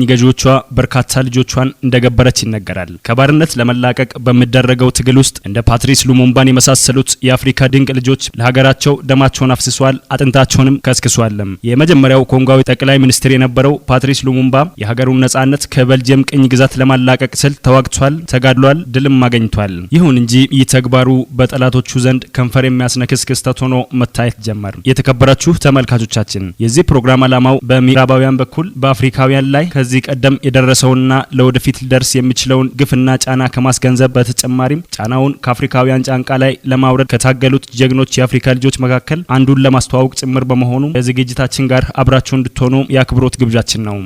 ገዢዎቿ በርካታ ልጆቿን እንደገበረች ይነገራል። ከባርነት ለመላቀቅ በሚደረገው ትግል ውስጥ እንደ ፓትሪስ ሉሙምባን የመሳሰሉት የአፍሪካ ድንቅ ልጆች ለሀገራቸው ደማቸውን አፍስሷል፣ አጥንታቸውንም ከስክሷል። የመጀመሪያው ኮንጓዊ ጠቅላይ ሚኒስትር የነበረው ፓትሪስ ሉሙምባ የሀገሩን ነጻነት ከቤልጅየም ቅኝ ግዛት ለማላቀቅ ስል ተዋግቷል፣ ተጋድሏል፣ ድልም አግኝቷል። ይሁን እንጂ ይህ ተግባሩ በጠላቶቹ ዘንድ ከንፈር የሚያስነክስ ክስተት ሆኖ መታየት ጀመር። የተከበራችሁ ተመልካቾቻችን፣ የዚህ ፕሮግራም ዓላማው በምዕራባውያን በኩል በአፍሪካውያን ላይ ከዚህ ቀደም የደረሰውና ለወደፊት ሊደርስ የሚችለውን ግፍና ጫና ከማስገንዘብ በተጨማሪም ጫናውን ከአፍሪካውያን ጫንቃ ላይ ለማውረድ ከታገሉት ጀግኖች የአፍሪካ ልጆች መካከል አንዱን ለማስተዋወቅ ጭምር በመሆኑ ከዝግጅታችን ጋር አብራችሁ እንድትሆኑ የአክብሮት ግብዣችን ነው።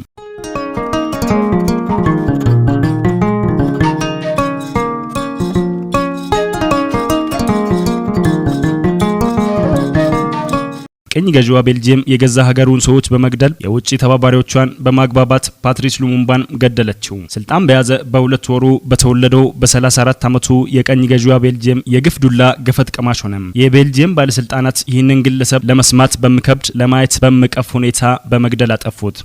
ቅኝ ገዢዋ ቤልጅየም የገዛ ሀገሩን ሰዎች በመግደል የውጭ ተባባሪዎቿን በማግባባት ፓትሪስ ሉሙምባን ገደለችው። ስልጣን በያዘ በ2 ወሩ በተወለደው በ34 ዓመቱ የቅኝ ገዢዋ ቤልጅየም የግፍ ዱላ ገፈት ቀማሽ ሆነም። የቤልጅየም ባለስልጣናት ይህንን ግለሰብ ለመስማት በሚከብድ፣ ለማየት በሚቀፍ ሁኔታ በመግደል አጠፉት።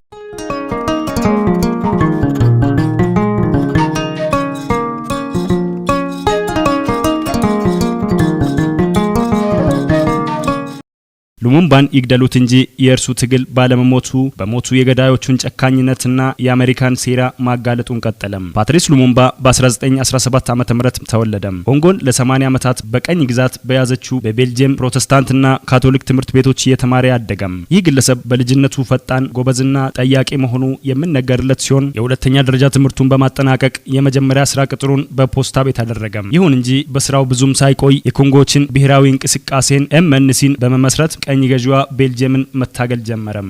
ሉሙምባን ይግደሉት እንጂ የእርሱ ትግል ባለመሞቱ በሞቱ የገዳዮቹን ጨካኝነትና የአሜሪካን ሴራ ማጋለጡን ቀጠለም። ፓትሪስ ሉሙምባ በ1917 ዓ.ም ተወለደም። ኮንጎን ለ80 ዓመታት በቅኝ ግዛት በያዘችው በቤልጅየም ፕሮቴስታንትና ካቶሊክ ትምህርት ቤቶች እየተማረ ያደገም። ይህ ግለሰብ በልጅነቱ ፈጣን፣ ጎበዝና ጠያቂ መሆኑ የሚነገርለት ሲሆን የሁለተኛ ደረጃ ትምህርቱን በማጠናቀቅ የመጀመሪያ ስራ ቅጥሩን በፖስታ ቤት አደረገም። ይሁን እንጂ በስራው ብዙም ሳይቆይ የኮንጎችን ብሔራዊ እንቅስቃሴን MNC ን በመመስረት ቅኝ ገዢዋ ቤልጅየምን መታገል ጀመረም።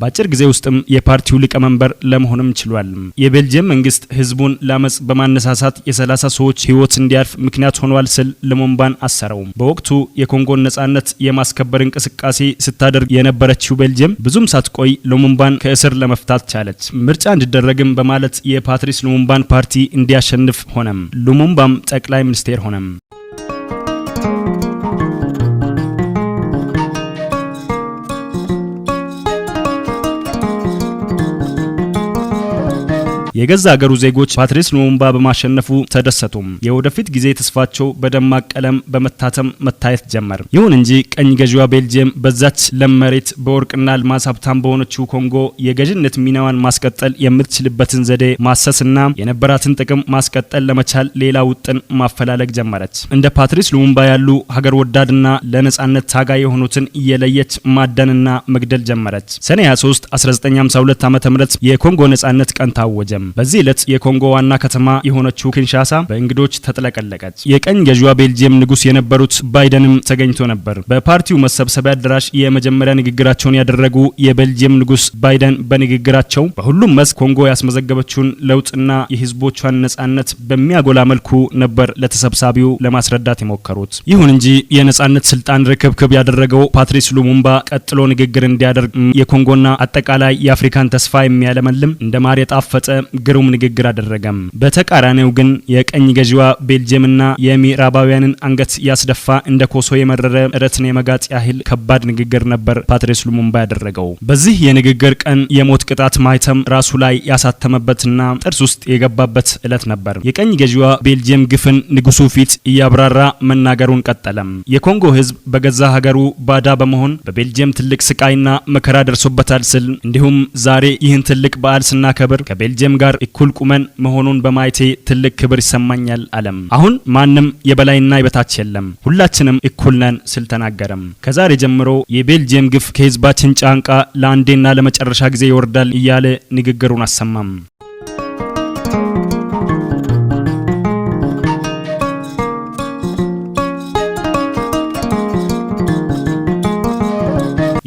በአጭር ጊዜ ውስጥም የፓርቲው ሊቀመንበር ለመሆንም ችሏል። የቤልጅየም መንግስት ህዝቡን ለአመፅ በማነሳሳት የ30 ሰዎች ህይወት እንዲያልፍ ምክንያት ሆኗል ስል ሉሙምባን አሰረው። በወቅቱ የኮንጎን ነጻነት የማስከበር እንቅስቃሴ ስታደርግ የነበረችው ቤልጅየም ብዙም ሳትቆይ ሉሙምባን ከእስር ለመፍታት ቻለች። ምርጫ እንዲደረግም በማለት የፓትሪስ ሉሙምባን ፓርቲ እንዲያሸንፍ ሆነም። ሉሙምባም ጠቅላይ ሚኒስቴር ሆነም። የገዛ አገሩ ዜጎች ፓትሪስ ሉሙምባ በማሸነፉ ተደሰቱም። የወደፊት ጊዜ ተስፋቸው በደማቅ ቀለም በመታተም መታየት ጀመር። ይሁን እንጂ ቅኝ ገዢዋ ቤልጅየም በዛች ለም መሬት በወርቅና አልማዝ ሀብታም በሆነችው ኮንጎ የገዥነት ሚናዋን ማስቀጠል የምትችልበትን ዘዴ ማሰስና የነበራትን ጥቅም ማስቀጠል ለመቻል ሌላ ውጥን ማፈላለግ ጀመረች። እንደ ፓትሪስ ሉሙምባ ያሉ ሀገር ወዳድና ለነጻነት ታጋይ የሆኑትን እየለየች ማደንና መግደል ጀመረች። ሰኔ 23 1952 ዓ.ም የኮንጎ ነጻነት ቀን ታወጀ። በዚህ ዕለት የኮንጎ ዋና ከተማ የሆነችው ኪንሻሳ በእንግዶች ተጥለቀለቀች። የቅኝ ገዢዋ ቤልጅየም ንጉስ የነበሩት ባይደንም ተገኝቶ ነበር። በፓርቲው መሰብሰቢያ አዳራሽ የመጀመሪያ ንግግራቸውን ያደረጉ የቤልጅየም ንጉስ ባይደን በንግግራቸው በሁሉም መስክ ኮንጎ ያስመዘገበችውን ለውጥና የህዝቦቿን ነጻነት በሚያጎላ መልኩ ነበር ለተሰብሳቢው ለማስረዳት የሞከሩት። ይሁን እንጂ የነጻነት ስልጣን ርክብክብ ያደረገው ፓትሪስ ሉሙምባ ቀጥሎ ንግግር እንዲያደርግ የኮንጎና አጠቃላይ የአፍሪካን ተስፋ የሚያለመልም፣ እንደ ማር የጣፈጠ ግሩም ንግግር አደረገም። በተቃራኒው ግን የቅኝ ገዢዋ ቤልጅየምና የምዕራባውያንን አንገት ያስደፋ፣ እንደ ኮሶ የመረረ እረትን የመጋጥ ያህል ከባድ ንግግር ነበር ፓትሪስ ሉሙምባ ያደረገው። በዚህ የንግግር ቀን የሞት ቅጣት ማህተም ራሱ ላይ ያሳተመበትና ጥርስ ውስጥ የገባበት ዕለት ነበር። የቅኝ ገዢዋ ቤልጅየም ግፍን ንጉሱ ፊት እያብራራ መናገሩን ቀጠለም። የኮንጎ ሕዝብ በገዛ ሀገሩ ባዳ በመሆን በቤልጅየም ትልቅ ስቃይና መከራ ደርሶበታል ስል፣ እንዲሁም ዛሬ ይህን ትልቅ በዓል ስናከብር ከቤልጅየም ጋር እኩል ቁመን መሆኑን በማየቴ ትልቅ ክብር ይሰማኛል አለም። አሁን ማንም የበላይና የበታች የለም፣ ሁላችንም እኩል ነን ስል ተናገረም። ከዛሬ ጀምሮ የቤልጅየም ግፍ ከህዝባችን ጫንቃ ለአንዴና ለመጨረሻ ጊዜ ይወርዳል እያለ ንግግሩን አሰማም።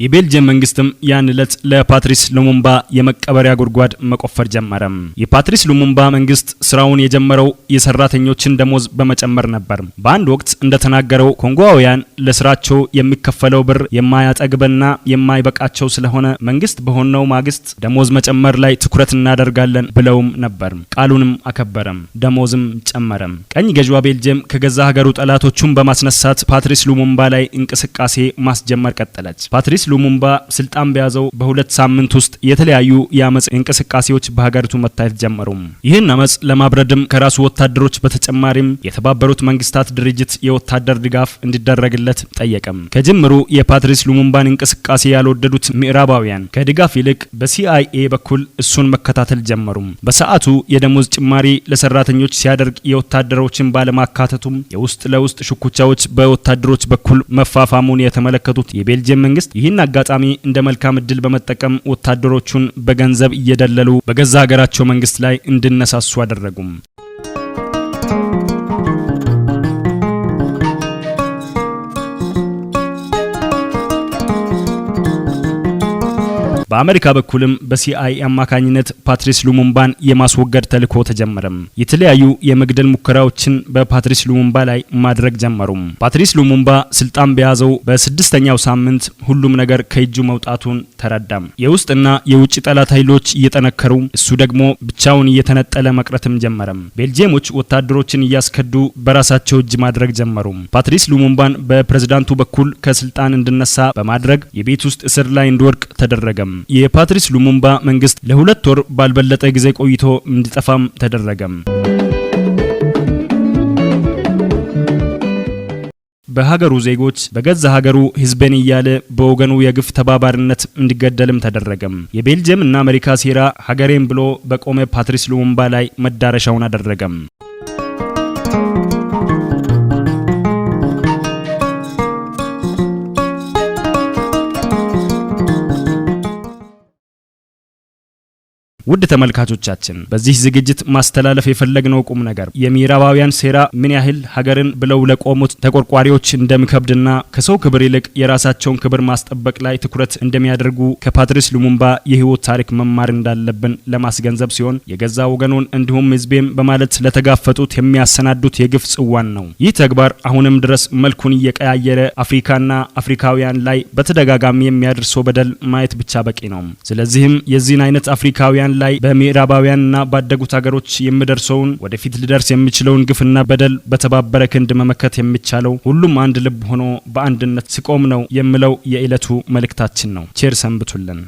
የቤልጅየም መንግስትም ያን ዕለት ለፓትሪስ ሉሙምባ የመቀበሪያ ጉድጓድ መቆፈር ጀመረም። የፓትሪስ ሉሙምባ መንግስት ስራውን የጀመረው የሰራተኞችን ደሞዝ በመጨመር ነበር። በአንድ ወቅት እንደተናገረው ኮንጎዋውያን ለስራቸው የሚከፈለው ብር የማያጠግብና የማይበቃቸው ስለሆነ መንግስት በሆነው ማግስት ደሞዝ መጨመር ላይ ትኩረት እናደርጋለን ብለውም ነበር። ቃሉንም አከበረም፣ ደሞዝም ጨመረም። ቀኝ ገዥዋ ቤልጅየም ከገዛ ሀገሩ ጠላቶቹን በማስነሳት ፓትሪስ ሉሙምባ ላይ እንቅስቃሴ ማስጀመር ቀጠለች። ፓትሪስ ሉሙምባ ስልጣን በያዘው በ2 ሳምንት ውስጥ የተለያዩ የአመፅ እንቅስቃሴዎች በሀገሪቱ መታየት ጀመሩ። ይህን አመፅ ለማብረድም ከራሱ ወታደሮች በተጨማሪም የተባበሩት መንግስታት ድርጅት የወታደር ድጋፍ እንዲደረግለት ጠየቀም። ከጅምሩ የፓትሪስ ሉሙምባን እንቅስቃሴ ያልወደዱት ምዕራባውያን ከድጋፍ ይልቅ በሲአይኤ በኩል እሱን መከታተል ጀመሩ። በሰዓቱ የደሞዝ ጭማሪ ለሰራተኞች ሲያደርግ የወታደሮችን ባለማካተቱም የውስጥ ለውስጥ ሽኩቻዎች በወታደሮች በኩል መፋፋሙን የተመለከቱት የቤልጅየም መንግስት ይህን አጋጣሚ እንደ መልካም እድል በመጠቀም ወታደሮቹን በገንዘብ እየደለሉ በገዛ ሀገራቸው መንግስት ላይ እንዲነሳሱ አደረጉም። በአሜሪካ በኩልም በሲአይኤ አማካኝነት ፓትሪስ ሉሙምባን የማስወገድ ተልዕኮ ተጀመረም። የተለያዩ የመግደል ሙከራዎችን በፓትሪስ ሉሙምባ ላይ ማድረግ ጀመሩም። ፓትሪስ ሉሙምባ ስልጣን በያዘው በስድስተኛው ሳምንት ሁሉም ነገር ከእጁ መውጣቱን ተረዳም። የውስጥና የውጭ ጠላት ኃይሎች እየጠነከሩ፣ እሱ ደግሞ ብቻውን እየተነጠለ መቅረትም ጀመረም። ቤልጅየሞች ወታደሮችን እያስከዱ በራሳቸው እጅ ማድረግ ጀመሩ። ፓትሪስ ሉሙምባን በፕሬዝዳንቱ በኩል ከስልጣን እንዲነሳ በማድረግ የቤት ውስጥ እስር ላይ እንዲወድቅ ተደረገም። የፓትሪስ ሉሙምባ መንግስት ለ2 ወር ባልበለጠ ጊዜ ቆይቶ እንዲጠፋም ተደረገም። በሀገሩ ዜጎች በገዛ ሀገሩ ህዝቤን እያለ በወገኑ የግፍ ተባባሪነት እንዲገደልም ተደረገም። የቤልጅየም እና አሜሪካ ሴራ ሀገሬን ብሎ በቆመ ፓትሪስ ሉሙምባ ላይ መዳረሻውን አደረገም። ውድ ተመልካቾቻችን፣ በዚህ ዝግጅት ማስተላለፍ የፈለግነው ቁም ነገር የምዕራባውያን ሴራ ምን ያህል ሀገርን ብለው ለቆሙት ተቆርቋሪዎች እንደሚከብድና ከሰው ክብር ይልቅ የራሳቸውን ክብር ማስጠበቅ ላይ ትኩረት እንደሚያደርጉ ከፓትሪስ ሉሙምባ የህይወት ታሪክ መማር እንዳለብን ለማስገንዘብ ሲሆን፣ የገዛ ወገኑን እንዲሁም ህዝቤም በማለት ለተጋፈጡት የሚያሰናዱት የግፍ ጽዋን ነው። ይህ ተግባር አሁንም ድረስ መልኩን እየቀያየረ አፍሪካና አፍሪካውያን ላይ በተደጋጋሚ የሚያደርሰው በደል ማየት ብቻ በቂ ነው። ስለዚህም የዚህን አይነት አፍሪካውያን ላይ በምዕራባውያንና ባደጉት ሀገሮች የሚደርሰውን፣ ወደፊት ሊደርስ የሚችለውን ግፍና በደል በተባበረ ክንድ መመከት የሚቻለው ሁሉም አንድ ልብ ሆኖ በአንድነት ሲቆም ነው የሚለው የዕለቱ መልእክታችን ነው። ቸር ሰንብቱልን።